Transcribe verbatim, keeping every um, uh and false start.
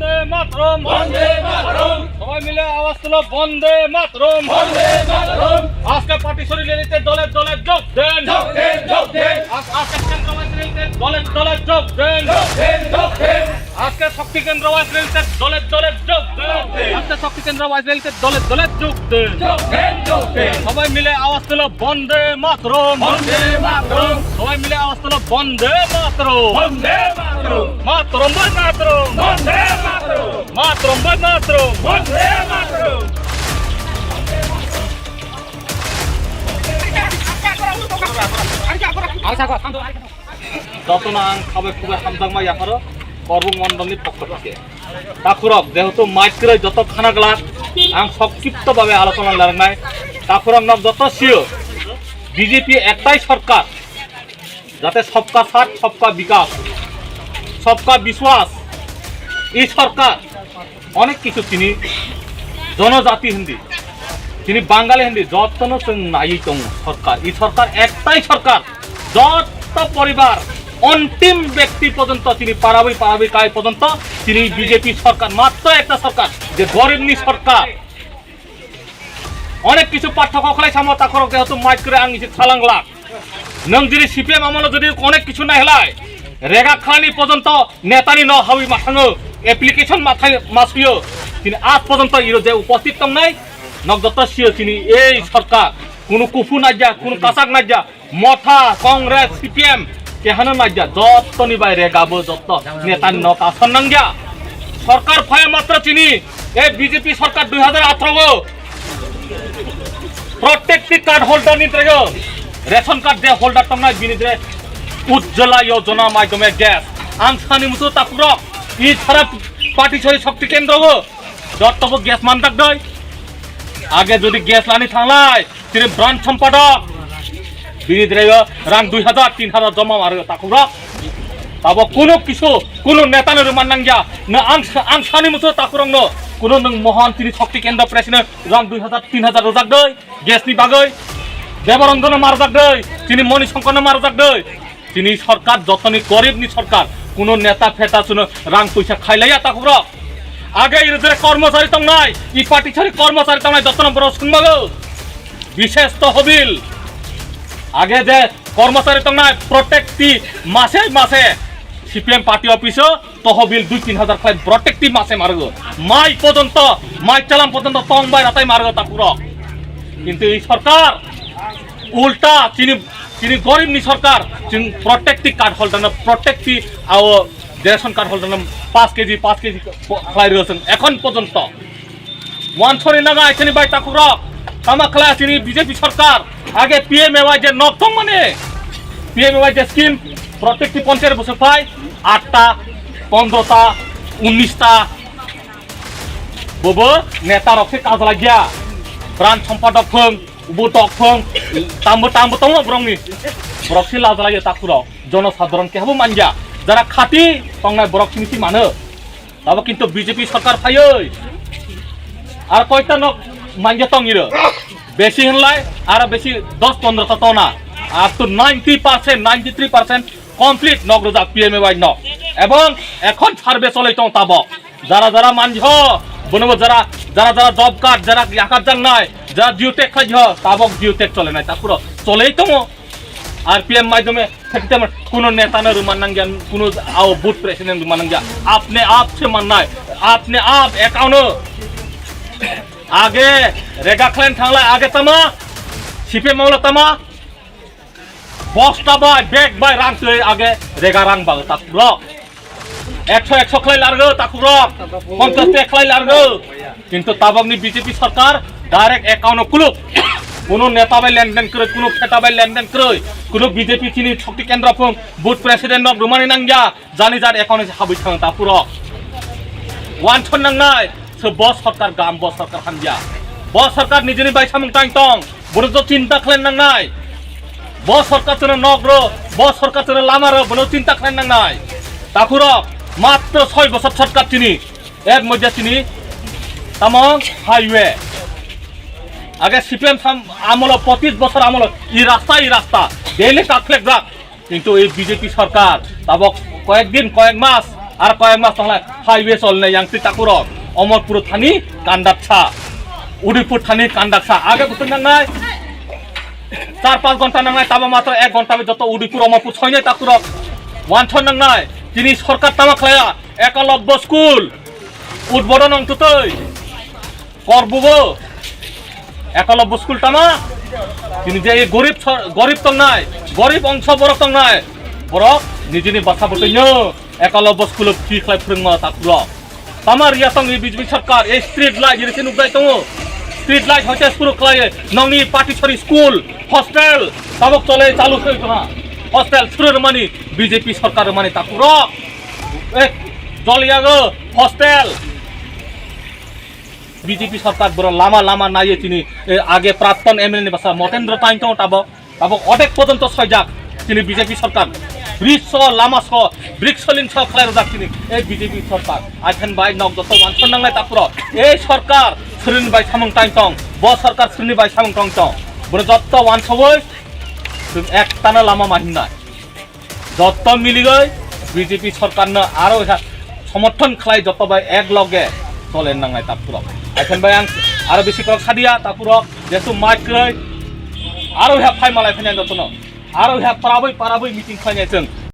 বন্দে মাতরম। বন্দে মাতরম। সবাই মিলে আওয়াজ তুলো, বন্দে মাতরম। বন্দে মাতরম। আজকে পাটিছড়ি র্যালিতে দলে দলে যোগ দেন। যোগ দেন, যোগ দেন। আজ-, আজকে কেন্দ্র র্যালিতে দলে দলে যোগ দেন। যোগ দেন, যোগ দেন। আজকে শক্তি কেন্দ্র ওয়াইজ র্যালিতে দলে দলে যোগ দেন। আজকে শক্তি কেন্দ্র ওয়াইজ র্যালিতে দলে দলে যোগ দেন। যোগ দেন, যোগ দেন। সবাই মিলে আওয়াজ তুলো, বন্দে মাতরম। বন্দে মাতরম। সবাই মিলে আওয়াজ তুলো, বন্দে মাতরম। বন্দে মাতরম। মাতরম ভাই মাতরম। বন্দে মাতরম। মাতরম ভাই মাতরম। বন্দে মাতরম। Jotono ang khabai khubai hamjakma yapharo Korbuk Mondolni pokho theke. Takhurok, jehetu mic kwrwi joto khana glak, ang sokchipto babe alochona larangnai. Takhurok nok joto sio, B J P ektai sorkar, jate sabka saath, sabka bikas, sabka biswas, ei sorkar, onek kichu tini jonojati hindi, tini Bangali hindi, jotono chwng naiwi tongo sorkar. I sorkar ektai sorkar, jotto poribar, ontim bekti porjonto tini parabwi parabwi kai porjonto tini B J P sorkar, matro ekta sorkar, je goribni sorkar. Onek kichu pathokho khlai samo takhorok jehetu mic kwrwi ang isi salang glak. Nwng jodi C P M amolo jodi onek kichu nai halai, rega khlani porjonto netani no hawi masango, application mathai masuyo. Tini aaj porjonto iro je uposthit tongnai, nok joto sio tini ei sorkar, kunu kuphu naijak, kunu kasak naijak, Motha, Congress, C P M, kehano naijak, jottoni bai rega bo jotto netani no kasan nangya. Sorkar phaya matro tini, ei B J P sorkar dui hajar atharo o protected card holder ni trego, ration card je holder tongnai bini tre Ujjwala Yojana maidhyome gas. Ang sani musu takhurok, i sara patisori shokti kendro o, jotto bo gas manjak doi. Age jodi gas lani thanglai, tini branch sompadok, bini drego rang dui hajar, tin hajar joma maro takhurok. Tabo kuno kisu, kuno neta no rwman nangya. Na ang, ang sani musu takhurok no, kuno nwng mohon tini shokti kendro president rang dui hajar, tin hajar rwjak doi, gas ni bagoi. Debaranjan no marjak doi, tini Moni Shankar no marjak doi. Tini sorkar jotoni gorib ni sorkar, kuno neta pheta suno rang puisa khailaiya takhurok. Age iro jere kormochari tongnai, i patisori kormochari tongnai jotono borok swngmago. Bishesh tohobil. Age je kormochari tongnai protecti mase mase C P M party office o tohobil dui tin hajar khlai protecti mase margo. Mai pojonto, mai chalam pojonto tong bai ratai margo takhurok. Kintu i sorkar ulta tini, tini gorib ni sorkar, chwng protecti card holder no protecti ao ration card holder no paanch K G, paanch K G khlai rwsong ekhon pojonto. Wansori naga aithani bai takhurok, tama khlai chini B J P sorkar, age P M A Y je nok tong mane, P M A Y je scheme, protecti ponchayat bwswk phai, atta, pondrota, unnista, bobo neta rok se kajla gya, branch sompadok phung, ubo tok phung, tambo tambo tongo borokni, borok se lajla gya takhurok, jono sadharon kehabo manja, jara khati tongnai borok sini si mano. Tabo kintu B J P sorkar phaiwi ar koita nok manja tongiro. Besi hinlai aro besi dos pondro ta tona. Up to ninety percent, ninety three percent complete nok rwjak P M A Y nok. Ebong ekhon survey cholai tong tabo. Jara jara manjo, bonobo jara, jara jara job card, jara yakat jangnai, jara due tag khlaijo, tabok due tag cholenai, ta puro cholai tongo. R P M maidhyome thekte kuno neta no rwman nangya, kuno ao booth president rwman nangya. Apne ap se mannai, apne ap account o. Age rega khlain thanglai, age tama, C P M amolo tama, bosta bai, bag bai rang twi age rega rang ba ta puro. Ekso ekso khlai largo takhurok, ponchas ta khlai largo. Kintu tabokni B J P sorkar direct account o kuluk. Kuno neta bai lenden kwrwi, kuno pheta bai lenden kwrwi, kuno B J P chini shokti kendra phung booth president nok rwmani nangya, jani jar account o habwi thang takhurok. Wansok nangnai, se bo sorkar gam, bo sorkar hamya. Bo sorkar nijini bai samung tang tong. Bono to chinta khlai nangnai. Bo sorkar chwngno nok rw, bo sorkar chwngno lama rw, bono chinta khlai nangnai. Takhurok, matro soi bosor sorkar chini. Er moddhe chini tamo highway. Age C P M sam amolo, pochis bosor amolo, i rasta, i rasta. Daily ta khlek jak. Kintu ei B J P sorkar tabok koyek din, koyek mas Ar koyek mas tonglai highway cholnai yang twi takurok. Omorpur thani kandaksa, Udaipur thani kandaksa. Age bwswk nangnai, char panch ghonta nangnai, tabo matro ek ghonta bai joto Udaipur Omorpur soinai takurok. Wanson nangnai, chini sorkar tama khlaiya, Ekalobbo school udbodon wng twtwi. Korbubo Ekalobbo school tama, chini je gorib sor-, gorib tongnai, gorib ongso borok tongnai, borok nijini basa bwtwino Ekalobbo school-o free khlai phwrwngma takurok. Tama riya tong e B J P sorkar, e street light, iri se nukjai tongo. Street light hoite suru khlai, nongni Patisori school, hostel, tabok chole chalu se tongha. Hostel suru rwmani B J P sorkar rwmani takurok. E, joliyago hostel. B J P sorkar boro lama lama naiye chini, e, age prapton M L A ni basa Motendra Taing tongo tabok. Tabok odek pojonto soijak chini B J P sorkar. Bridge so, lama so, brick soling so khlai rwjak chini, e, B J P sorkar. Aithen bai nok joto wanson nangnai tapuro. E sorkar srini bai samung taing tong. Bo sorkar srini bai samung tong tong. Boro joto wansowi ek tana lama mahinnai. Jotto miligoi B J P sorkarno aro ha somorthon khlai jotto bai ek loge chole nangnai tapurok. Aithen bai ang aro bisi korok sadia tapurok, jesu mike kroi aro ha phai malai phai jottono. Aro ha paraboi paraboi meeting khlai nai chwng.